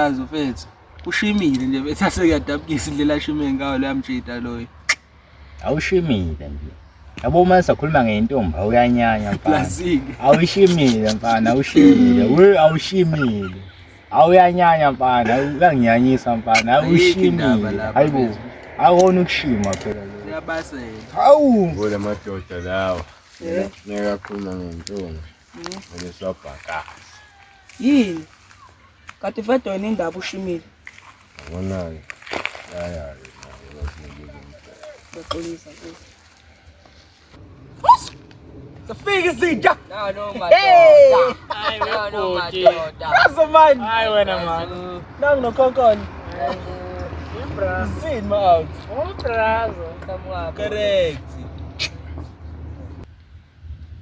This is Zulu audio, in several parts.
brazo mfethu. Ushimile nje mfethu asekuyadabukisa indlela ashime ngayo loya mjita loyo. Awushimile nje. Yabo uma sakhuluma ngentombi awuyanyanya mfana. Plazike. Awushimile mfana, awushimile. We awushimile. Awuyanyanya mfana, uyanginyanyisa mfana, Ayikho indaba awushimile. lapha, Hayibo. mfethu. Awona ukushima phela lo. Siyabasela. Hawu. Ngole madoda lawa. Ngeke akhuluma ngentombi. Ngeke siwabhakaza. Yini? Kanti vele wena indaba ushimile. Yabona-ke. Yaya-ke. Ngiyaxolisa mfethu. Safika izinja. No madoda. No madoda. Brazo man. Hayi wena man. Nangu nokhonkoni. Zini ma out. Umbrazo. Correct.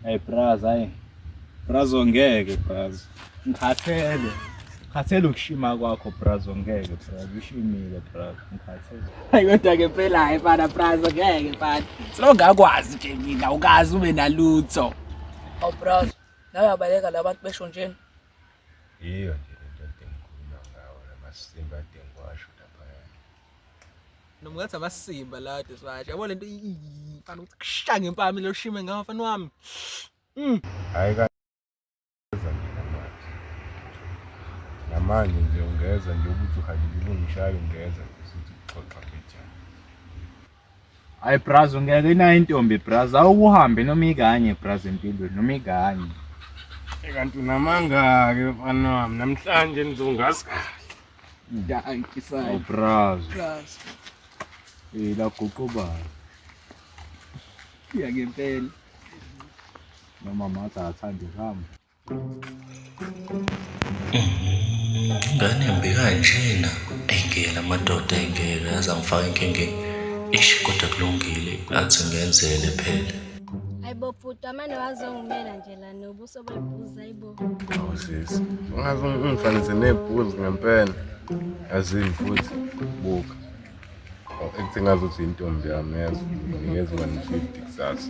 Hey brazo, hayi. Brazo ngeke brazo. Ngikhathele. Ngikhathele ukushima kwakho brazo ngeke brazo. Ushimile brazo. Ngikhathele. Hayi kodwa ke phela hayi mfana brazo ngeke mfana. Silongakwazi nje mina ukazi ube nalutho. Awu brazo, nawe uyabaleka la bantu besho njena. Yiyo nje lento ade ngikhuluma ngawo namasimba ade ngiwasho laphaya. Noma ngathi amasimba la ade siwasho. Yabo lento mfana ukuthi kushaya ngempama lo shime ngawo mfana wami. Hhayi kaza nje namanje. Namanje nje ungeza nje ukuthi uhalile ungishaya ungeza nje sithi kuxoxa mbejana. Hayi brazo ngeke inayo intombi brazo. Awuhambe noma ikanye brazo empilweni noma ikanye. Kanti unamanga-ke mfana wami namhlanje nizongazi kahle. Dankie Awu son. brazo. Brazo. Eh la guqubayo. Ya ngempela. Noma mathi akathandi ukuhamba. Ingane embi kanjena. Engeke la madoda engeke yaze angifaka enkingeni. Eish kodwa kulungile athi ngenzele phela. Hayibo bhuti amane wazongimela nje la nobuso bebhuza hayibo. Awu sisi, ungaze ungifanise nebhuzi ngempela. Yazini futhi buka. Ekuthi ngazuthi intombi yami yazi nginikeza 150 kusasa.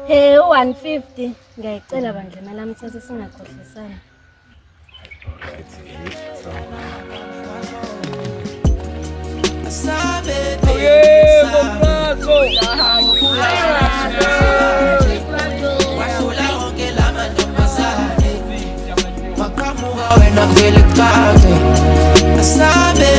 He u-150 ngiyayicela bandla imali yami thathe singakhohlisani. Alright, so Yebo brazo. Wahlula wonke lamantombazane. Waqhamuka wena kuvele kucace. Asabe